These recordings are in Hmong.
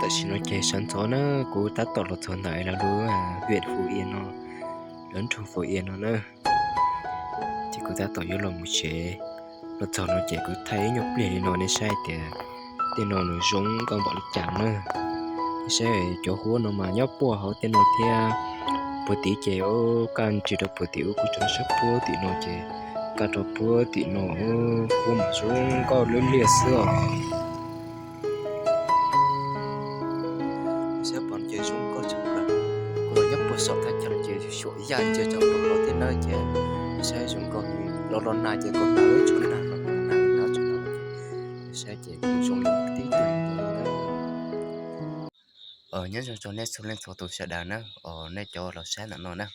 Tam sim no ces sawv ntxov na, kuv tab tom los txog ntawm lawv lub Viam Fuv Ia no, lawv nroog Fuv Ia no na. Ces kuv tab tom yuav los mus tsev. Los txog no ces kuv thaij ib nyuag pliag li no nej saib tias tej no nws zoo nkauj npaum li cas na. Nej saib cov huab no mas nyob puag hauv tej no thiab. Puag tim ces kaj ntsis rau puag tim ub, kuv tso sab puag tim no ces kaj rau puag tim no, huab mas zoo nkauj liab liab xwb os. Saib pom ces zoo nkauj tshaj plaws. Kuv los nyob puag saum thaj chaw ces xyuam yaj ntsia rau puag hauv thiab na ces saib zoo nkauj. Los los nag ces kuv hnav ib tsho nag los nag nag tso no ces saib ces kuv zoo li tib tug. Nyob zoo rau nej txhua leej txhua tus sawv daws na, nej cov los saib ntawm no na.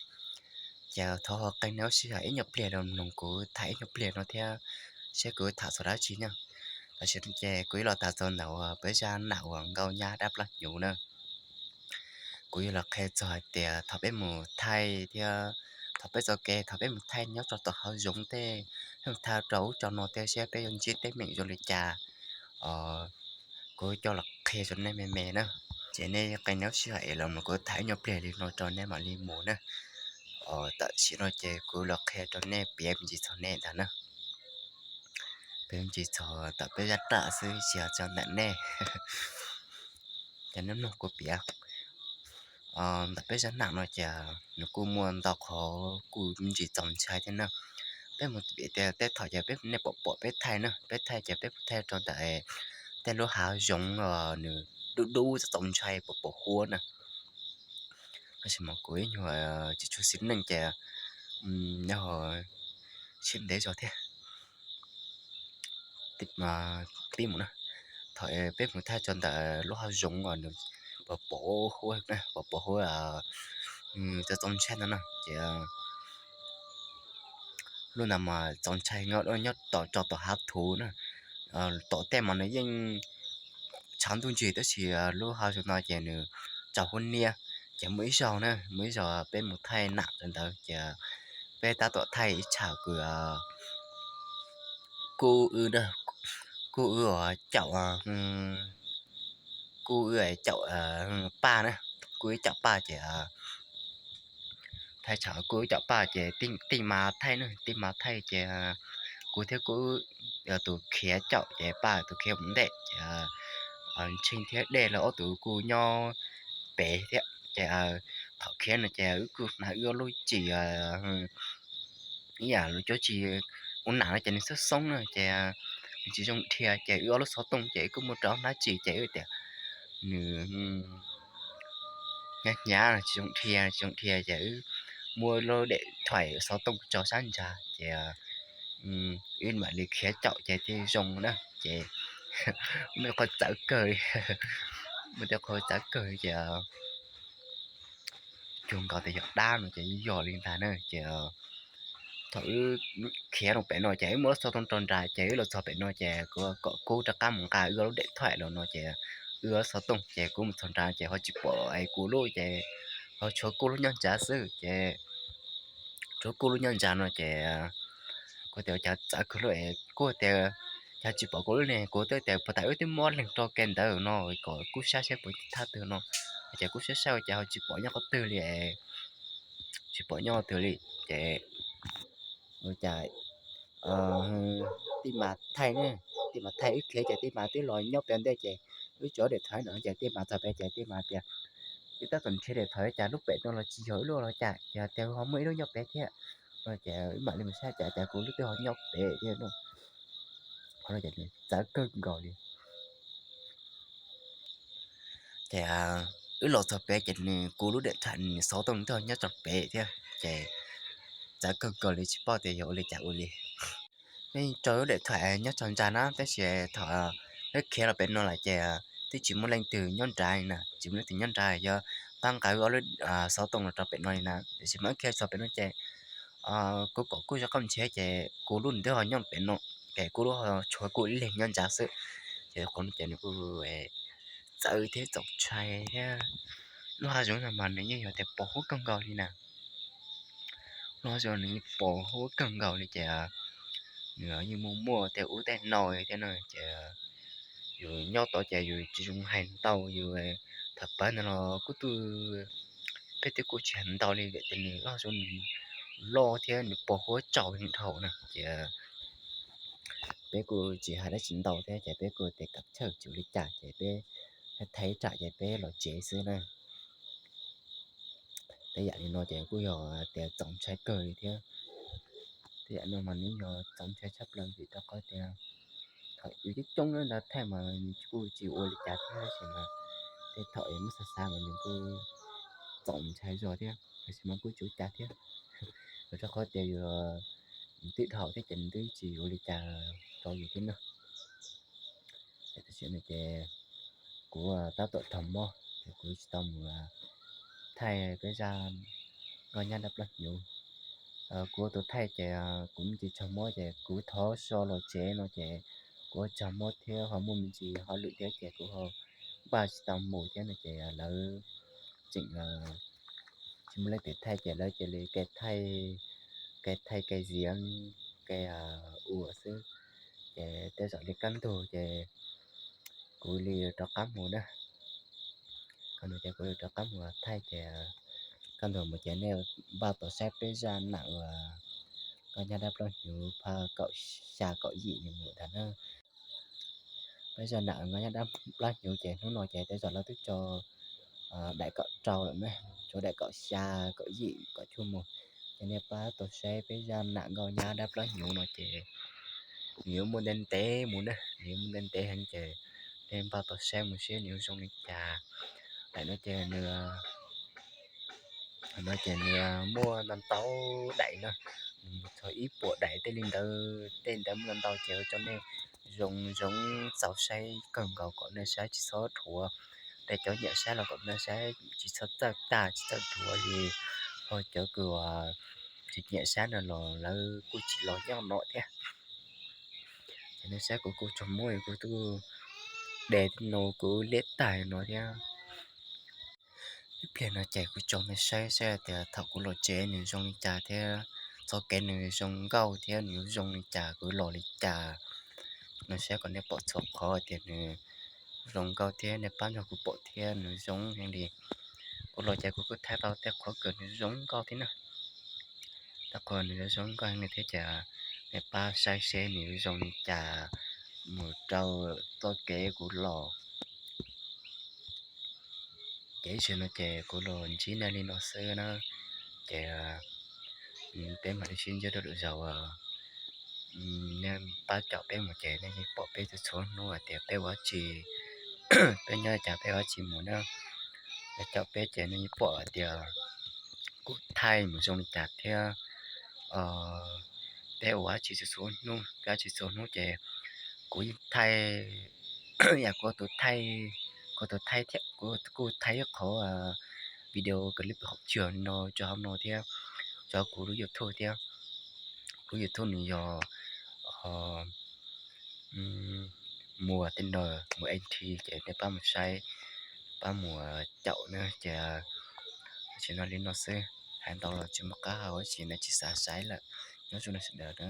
Ces thov ho qee nej ua sij hawm ib nyuag pliag los mloog kuv tham ib nyuag pliag no thiab, seb kuv tham txog dab tsi na. Tam sim no ces kuv yuav los tham txog ntawm uas peb zaj nam uas nkauj nyab dab plab hnyuv na. Kuv yuav los qhia txog hais tias thaum peb mus thaij thiab, thaum peb txoj kev thaum peb mus thaij nyob rau tom hav zoov tej, peb mus thaij rau ub rau no tej seb peb yuav ntsib teeb meem zoo li cas. Kuv coj los qhia rau nej me me na. Ces nej qee nej ua sij hawm es los mloog kuv tham ib nyuag pliag li no rau nej mam li mus na. Tam sim no ces kuv los qhia rau nej piav me ntsis txog nej ntag na. Piav me ntsis txog ntawm peb zaj nam xwb tsis yog txog ntawm nej. Ces nej mloog kuv piav. Ntawm peb zaj nam no ces nws kuj muaj ntau qhov kuj me ntsis txaus ntshai thiab na. Peb mus vim tias tej thaum ces peb nej pom pom peb thaij na, peb thaij ces peb thaij rau ntawm tej lub hav zoov nws dub dub txaus ntshai pom pom huab na. Tab sis mas kuv ib nyuag tsis tshua xis neej ces nyob hauv siab ntev zog thiab. Pib mus na, thaum peb mus thaij rau ntawm lub hav zoov uas nws pom pom huab, pom pom huab txaus txaus ntshai no na ces lub ntawd mas txaus ntshai nyob tom, rau tom hav thuv na. Tom tej mas nws yeej tshav ntuj ntsig tab sis lub hav zoov no ces nws tsaus huab niab. Ces muaj ib zaug na, muaj ib zaug peb mus thaij nam rau ntawd ces peb tab tom thaij ib tsham kws kuj wb, kuj wb uas caum, kuj wb caum paj na, kuj wb caum paj ces thaij tsham kuj wb caum paj ces tij mas thaij na, tij mas thaij ces kuv thiab kuv tus khiav caum ces paj tus khiav mus ntej ces ntshee thiab dej los ob tug kuj nyob pem thiab ces thaum khiav no ces wb kuj hnav wb ob lub tsim ib yam li cov tsim ua nam no ces nws xoob xoob na ces nws tsis zoo dhia ces wb ob lub xov tooj ces wb kuj muab rau hnab tsim ces wb tias nws hnyav hnyav tsis zoo dhia, tsis zoo dhia ces wb muab lub dej thaim xov tooj tso sab ntsa ces wb mam li khiav caum ces thiaj zoo na ces muaj tej qhov txawv kawg li, muaj tej qhov txawv kawg ces cuag nkaus tias yog dab no ces yog li ntag na ces thaum wb khiav rau pem no ces wb muab lub xov tooj rau nram ces wb los txog pem no ces kuv kom Kub rov qab mus nqa wb lub dej thaim los no ces wb lub xov tooj ces kuv mus txog nrad ces ho tsis pom es kuv lub ces ho tshuav Kub lub nyob nrad xwb ces tshuav Kub lub nyob nrad no ces kuv tias cas txawv kawg lub es Kub tias cas tsis pom kuv lub ne, kuv twb tias puas tas wb twb muab leeg rau ke ntawd no kom Kub saib saib puas thaj twg no ces Kub saib saib ua cas ho tsis pom nyob qhov twg li, tsis pom nyob qhov twg li ces ua cas tij mas thaij ne, tij mas thaij wb khiav ces tij mas twb los nyob pem ntej ces wb tso dej thaim no ces tij mas txog pem ces tij mas tias wb tab tom nrhiav dej thaim cas lub pem no los tsis yog wb lub los cas ces tias ho muaj ib lub nyob pem thiab no ces wb mam li mus saib cas cas kuv lub twb ho nyob pem thiab no. Qhov no ces nws txawv kawg nkaus li. Ces wb los txog pem ces nws kuv lub dej thaim nws xov tooj nws twb ho nyob rau pem thiab ces txawv kawg nkaus li tsis paub tias yog ua li cas ua li. Peb rau lub dej thaim nyob rau nrad na tab sis thaum wb khiav los pem no lawm ces twb tsis muaj leej twg nyob nrad li na, tsis muaj leej twg nyob nrad yog tab nqa wb ob lub xov tooj los rau pem no li na. Tiam sis mas wb khiav txog pem no ces kuv kom Kub rov qab nrhiav ces kuv lub nws twb ho nyob pem no ces kuv lub ho tshuav Kub ib leeg nyob nrad xwb. Ces qhov no ces nws kuj txawv thiab txaus ntshai thiab. Lub hav zoov no mas nws yeej yog tias pos huab kawg nkaus li na. Lub hav zoov nws yeej pos huab kawg nkaus li ces nws yeej muaj muaj tej ub tej no thiab no ces Yus nyob tod ces yus tsis zoo hais ntau, yus tham pab ntawd los kuj tu, peb twb kuj tsis hais ntau li, vim tias nws loj zoo, nws loj thiab nws pos huab tsaus nws dhau na ces peb kuj tsis hais dab tsi ntau thiab ces peb kuj tias kam chawj tsis ua li cas ces peb thaij tsam ces peb los tsev xwb na. Tej yam li no ces kuj yog tias txaus ntshai kawg li thiab. Tej yam no mas nws yog txaus ntshai tshaj plaws vim rau qhov tias thaum yus coob coob ntawd thaij mas nws kuj tsis ua li cas thiab, tab sis mas tej thaum muab xav xav mas nws kuj txaus ntshai zog thiab, tab sis mas kuj tsis ua cas thiab, rau qhov tias yus twb dhau thiab ces nws twb tsis ua li cas rau yus thiab na. Tam sim no ces kuv tab tom raug mob ces kuv tsis tau mus thaij peb zaj nkauj nyab dab plaub hnyuv. Kuv ua tus thaij ces kuv me ntsis raug mob ces kuv thov so los tsev no ces kuv ua raug mob thiab ho muaj me ntsis hauj lwm thiab ces kuv ho npaj tsis tau mus thiab no ces lawv tseem tsis muaj leej twg thaij ces lawv cia li ke thaij, ke thaij ke ziav ke ua xwb. Ces tej zaum li kaj ntug ces kuv li rov qab mus na. Qhov no ces kuv li rov qab mus thaij ces kaj ntug mus ces nej npaj tos saib peb zaj nam uas nkauj nyab dab plaub hnyuv phaj kaum xya kaum yim nws mus ntag na. Peb zaj nam nkauj nyab dab plaub hnyuv ces hnub no ces tej zaum lawv twb tso daim kaum rau lawm ne, tso daim kaum xya kaum yim kaum cuaj mus. Ces nej pab tos saib peb zaj nam nkauj nyab dab plaub hnyuv no ces nws yuav muaj ntev ntev mus na, nws yuav muaj ntev ntev heev ces nej npaj tos saib mus seb nws yuav zoo li cas. Daim no ces nws, no ces nws muaj ntau ntau daim na, nws mus txog ib puas daim tej li ntawd, tej ntawd muaj ntau ntau ces ua rau nej zoo zoo txaus saib kawg nkaus kom nej saib tsis txhob dhuav. Tej cov nyiam saib los kom nej saib tsis txhob txawj tag tsis txawj dhuav li, ho cov kws tsis nyiam saib no los lawv kuj tsis los nyob no thiab. Ces nej saib kuv kuj tsaug muab kuv tus de no kuv liab tag no thiab. Ib pliag no ces kuv tso nej saib saib tias thaum kuv los tsev nws zoo li cas thiab txoj kev nws zoo nkauj thiab nws zoo li cas kuv los li cas. No saib kom nej pom txhua qhov tias nws zoo nkauj thiab nej pab nrog kuv pom thiab nws zoo heev li. Kuv los ces kuv kuj thaij tau tej qhov kws nws zoo nkauj thiab na. Tej qhov nws zoo nkauj heev li thiab ces nej pab saib seb nws zoo li cas mus rau txoj kev kuv los. Ces ib zaug no ces kuv los ntsib nej li no xwb na. Ces peb mam li sib ntsib rau lwm zaus. Nej pab caum peb mus ces nej yeej pom peb txhua txhua hnub tias peb ua dab tsi, peb nyob li cas peb ua dab tsi mus na. Pab caum peb ces nej yeej pom tias kuv thaij mus zoo li cas thiab peb ua dab tsi txhua txhua hnub, peb ua dab tsi txhua hnub ces kuv yeej thaij, yam kuv tus thaij, kuv tus thaij thiab kuv kuj thaij ib qhov video clip hauv tsuag no rau hauv no thiab, rau kuv lub YouTube thiab. Kuv lub YouTube nws yog Muas Tej Nws, Muas A T, ces nej pab mus saib, pab mus caum na ces. Tam sim no li no xwb, hais ntau los tsis muaj qab hau, tab sis nej tsis xav saib lawm. Nyob zoo nej sawv daws na.